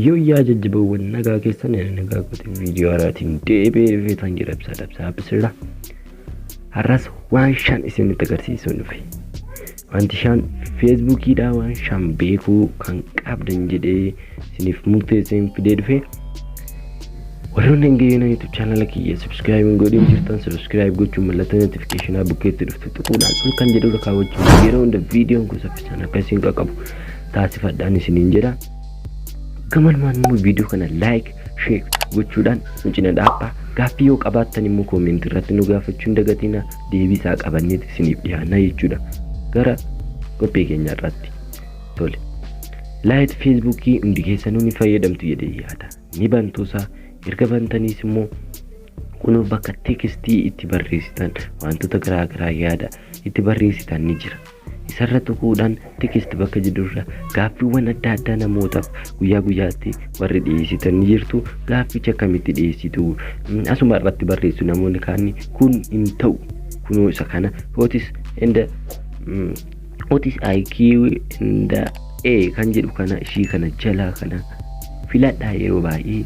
Yooyyaa jajjaboowwan, nagaa keessan? Nagaa goote. Viidiyoo haaraatiin deebi'ee dhufeetan jira. Ibsaa dabsaa Abbisirra. Har'as waan shan isinitti agarsiisuun dhufe. Wanti shan Feesbuukiidhaa waan shan beekuu kan qabdan jedhee isiniif murteesseen fidee dhufe. Warroonni hin ga'een YouTube channel kiyya subscribe hin godhin jirtan, subscribe gochuun mallattoo notificationaa bukkeetti dhuftu tuquudhaan ol kan jedhurra kaawwachuun yeroo hunda viidiyoon kun saffisaan akka isin qaqqabu taasifadhaan isiniin jedha. Gamanumaan immoo viidiyoo kana like, share gochuudhaan nu cina dhaabbaa. Gaaffii yoo qabaattan immoo koomentii irratti nu gaafachuu hin dagatina, deebii isaa qabanneet isiniif dhiyaanna jechuudha. Gara qophii keenya irratti tole. Lite Feesbuukii hundi keessanuu ni fayyadamtu jedhee yaada. Ni bantuusaa, erga bantaniis immoo kunoo bakka tekstii itti barreessitan, wantoota garaa garaa yaada itti barreessitan ni jira. Isarra tuquudhaan text bakka jedhurra gaaffiiwwan adda addaa namootaaf guyyaa guyyaatti warri dhiyeessitan ni jirtu. Gaafficha akkamitti dhiyeessitu? Asuma irratti barreessu namoonni kaanni, kun hin ta'u. Kunoo isa kana What is and what is IQ and A kan jedhu kana, ishii kana jalaa kana filadhaa. Yeroo baay'ee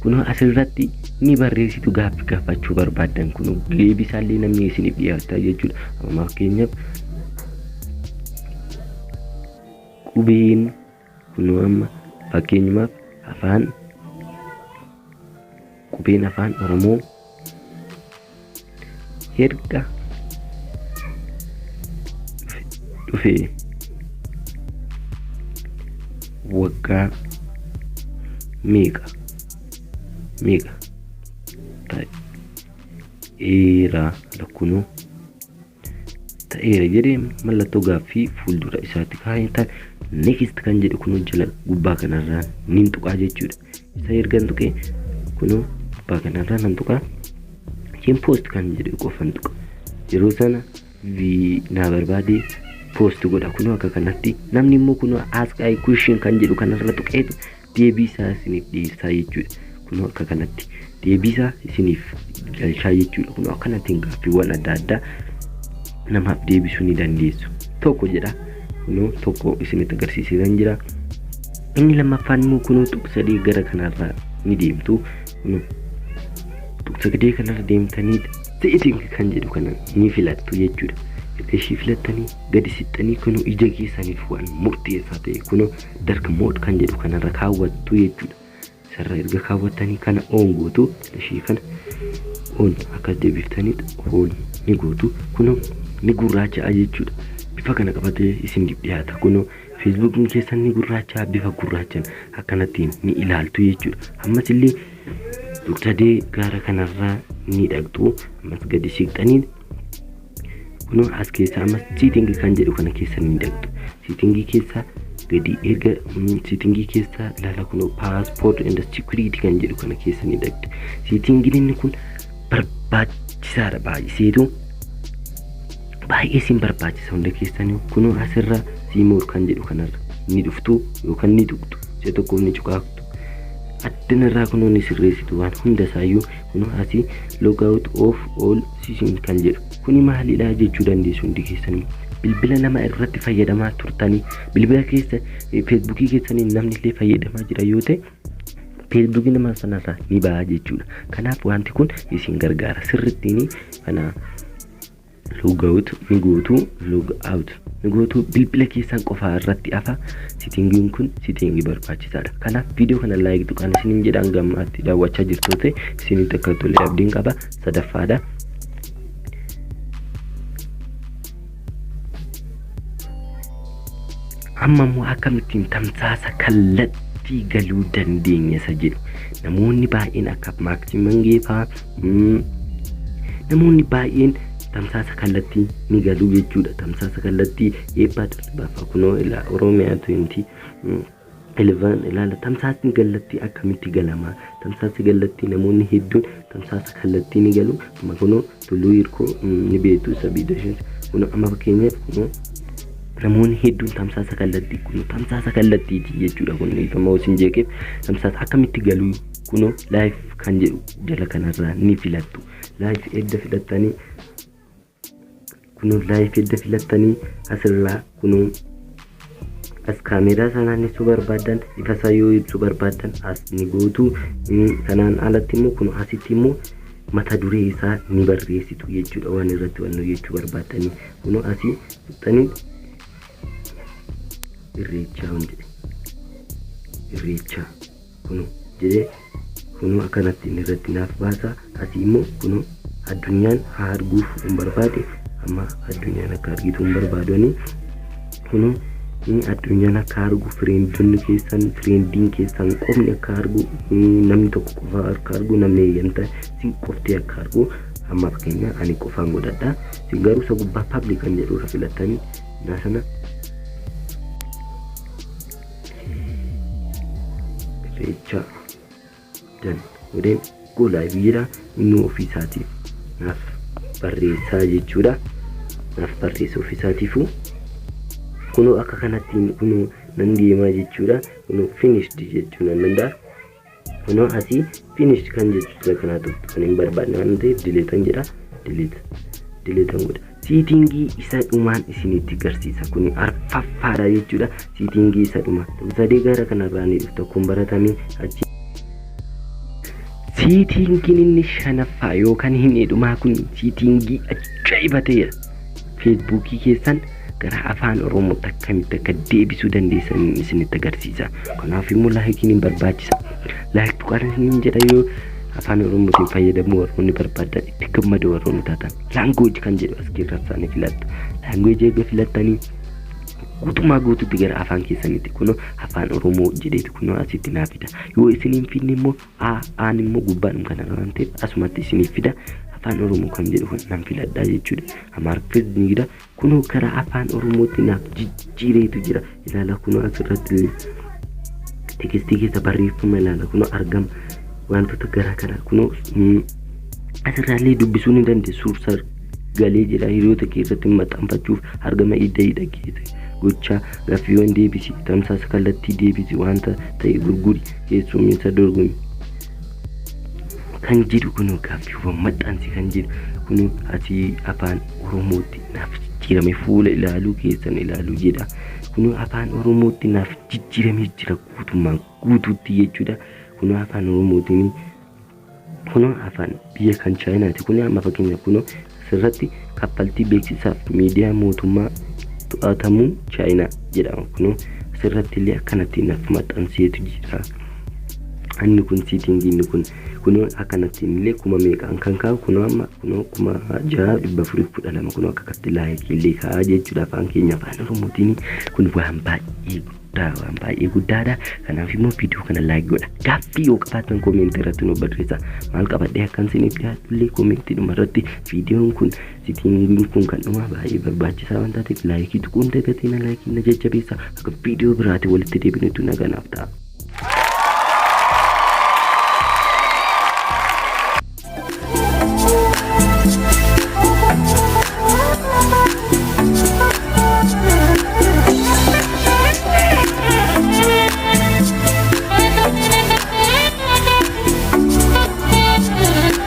kunoo asirratti ni barreessitu gaaffii gaafachuu barbaaddan. Kunoo deebisaallee namni isiniif dhiyaata jechuudha. Amma fakkeenyaaf qubeen kunoo amma fakkeenyumaaf afaan qubeen Afaan Oromoo erga dhufe waggaa meeqa meeqa ta'eera lakkunuu ta'eera jedhee mallattoo gaaffii fuuldura isaatti kaa'etan, next kan jedhu kunoo jala gubbaa kanarraa nin tuqaa jechuudha. Isa ergan tuqee kunoo gubbaa kanarraa nan tuqaa. Isheen post kan jedhu qofan tuqa. Yeroo sana naa barbaade post godha. Kunoo akka kanatti namni immoo kunoo ask a question kan jedhu kanarra tuqeetu deebii isaa isiniif dhiyeessaa jechuudha. Kunoo akka kanatti deebii isaa isiniif galchaa jechuudha. Kunoo akkanattiin gaaffiiwwan adda addaa namaaf deebisuu ni dandeessu. Tokko jedha. Kunoo tokko isinitti agarsiisee kan jira. Inni lammaffaan immoo kunoo tuqsadee gara kanarraa ni deemtu. Kunoo tuqsadee kanarra deemtanii setting kan jedhu kana ni filattu jechuudha. Erga ishii filattanii gadi sixxanii kunoo ija keessaniif waan murteessaa ta'e kunoo dark mode kan jedhu kanarra kaawwattu jechuudha. Isarra erga kaawwattanii kana on gootu, ishii kana on akkas deebiftanii on ni gootu. Kunoo ni gurraacha'a jechuudha. Bifa kana qabatee isin dhiyaata. Kunoo Feesbuukiin keessan ni gurraacha'a, bifa gurraachan akkanattiin ni ilaaltu jechuudha. Ammas illee tuqsadee gaara kanarraa ni dhaqxu. Ammas gadi siqxanii kunoo as keessa ammas setting kan jedhu kana keessa ni dhaqxu. Settingii keessa gadi erga settingii keessa ilaala, kunoo password and security kan jedhu kana keessa ni dhaqxu. Settingiin inni kun barbaachisaadha, baay'iseetu baay'ee isin barbaachisa hunda keessanii. Kunoo asirra see more kan jedhu kanarra ni dhuftu yookaan ni tuqxu, si'a tokkoof ni cuqaaftu. Addunarraa kunoo ni sirreessitu waan hunda isaayyuu. Kunoo asii log out of all session kan jedhu kuni maalidha jechuu dandeessu hundi keessanii. Bilbila nama irratti fayyadamaa turtanii, bilbila keessa Feesbuukii keessanii namni illee fayyadamaa jira yoo ta'e, Feesbuukii nama sanarraa ni ba'a jechuudha. Kanaaf wanti kun isin gargaara sirrittiin. Kana log out ni gootu, log out ni gootu, bilbila keessan qofaa irratti hafa. Settingiin kun settingii barbaachisaadha. Kanaaf viidiyoo kana like tuqaan isiniin jedhaan. Gammaatti daawwachaa jirtu ta'e isinitti akka tole abdiin qaba. Sadaffaadha. Amma immoo akkamittiin tamsaasa kallattii galuu dandeenya isa jedhu, namoonni baay'een akka Maaksimangeefaa namoonni baay'een tamsaasa kallattii ni galu jechuudha. Tamsaasa kallattii eebbaa darbaa kunoo ilaa Oromiyaa 2011 ilaala. Tamsaasni kallattii akkamitti galamaa? Tamsaasni kallattii, namoonni hedduun tamsaasa kallattii ni galu. Amma kunoo Tulluu Hirkoo ni beektu, sabiida kunoo amma fakkeenyaaf kunoo namoonni hedduun tamsaasa kallattii, kun tamsaasa kallattiiti jechuudha. Kun ifama isin jeeqeef. Tamsaasa akkamitti galuu? Kunoo live kan jedhu jala kanarraa ni filattu. Live edda filattanii, kunoo live edda filattanii asirraa kunoo As kaameeraa isaa naannessuu barbaaddan, ifa isaa yoo ibsuu barbaaddan as ni gootu. Kanaan alatti immoo kun asitti immoo mata duree isaa ni barreessitu jechuudha, waan irratti waan hojjechuu barbaaddanii. Kunoo asii tuqxanii irreechaa hun jedhe, irreechaa kunoo jedhee, kunoo akkanatti inni irratti naaf baasa. Asii immoo kunoo addunyaan haa arguuf hin barbaade, amma addunyaan akka argitu hin barbaadani. Kunoo inni addunyaan akka argu, friendonni keessan, friendiin keessan qofni akka argu, namni tokko qofa akka argu, namni eeyyamta isin qofti akka argu. Amma fakkeenya ani qofaan godhadha. Isin garuu isa gubbaa public kan jedhu irra filattanii na sana irreechaa dan godheen go live jedha. Inni ofii isaatiif naaf barreessaa jechuudha, naaf barreessa ofii isaatiifu. Kunoo akka kanatti kunoo nan deemaa jechuudha. Kunoo finished jechuu nan danda'a. Kunoo asii finished kan jechuudha. Kanaa tuqxu kan hin barbaadne waan ta'eef deletean jedha, delete deletean godha. Settingii isa dhumaan isinitti garsiisa. Kun arfaffaadha jechuudha. Settingii isa dhumaa sadee gara kanarraa ni dhufta. Kun baratamee achi settingiin inni shanaffaa yookaan hin dhumaa kun settingii ajaa'iba ta'edha. Feesbuukii keessan gara afaan Oromootti akkamitti akka deebisuu dandeessan isinitti agarsiisa. Kanaaf immoo likeiin hin barbaachisa. Like tuqaan isiniin jedha. Yoo afaan Oromootiin fayyadamuu warroonni barbaadan, itti gammadu warroonni taatan, language kan jedhu as keessaa isaanii filattu. Language erga filattanii guutummaa guutuutti gara afaan keessanitti kunoo afaan Oromoo jedheetu kunoo asitti naa fida. Yoo isin hin fidne immoo a aan immoo gubbaadhum kana waan ta'eef asumatti isiniif fida. Afaan Oromoo kan jedhu kan nan filadhaa jechuudha. Amaariffis ni jira. Kunoo gara afaan Oromootti naaf jijjiireetu jira. Ilaala, kunoo asirratti textii keessa barreeffama ilaala, kunoo argama wantoota garaa garaa. Kunoo asirraallee dubbisuu ni dandeessu. Galee jira, hiriyoota kee irratti maxxanfachuuf argama idda hidha keessa gochaa, gaaffiiwwan deebisi, tamsaasa kallattii deebisi, wanta ta'e gurguri, keessummeessa dorgomi kan jedhu, kunoo gaaffiiwwan maxxansi kan jedhu kunoo asii afaan Oromootti naaf jijjiirame. Fuula ilaaluu keessan ilaaluu jedha. Kunoo afaan Oromootti naaf jijjiiramee jira guutummaan guutuutti jechuudha. Kunoo afaan Oromootiin, kunoo afaan biyya kan Chaayinaati. Kun amma fakkeenya kunoo asirratti kaffaltii beeksisaaf miidiyaa mootummaa to'atamuu Chaayinaa jedhama. Kunoo asirratti illee akkanatti naaf maxxanseetu jira. Inni kun settingii inni kun kunoo akkanatti illee 5000n kan kaa'u. Kunoo amma kunoo 6412 kunoo akka akkatti likeii illee kaa'aa jechuudha afaan keenya afaan Oromootiin. Kun waan baay'ee guddaa, waan baay'ee guddaadha. Kanaaf immoo viidiyoo kana like godha. Gaaffii yoo qabaattan commentii irratti nu barreessa. Maal qabadhee akkan isiniif dhiyaadhu illee commentii dhuma irratti. Viidiyoon kun, settingiin kun kan dhumaa baay'ee barbaachisaa waan taateef likeii tuquun dagatiin, likeiin na jajjabeessa. Akka viidiyoo biraatiin walitti deebinutti naganaaf ta'a.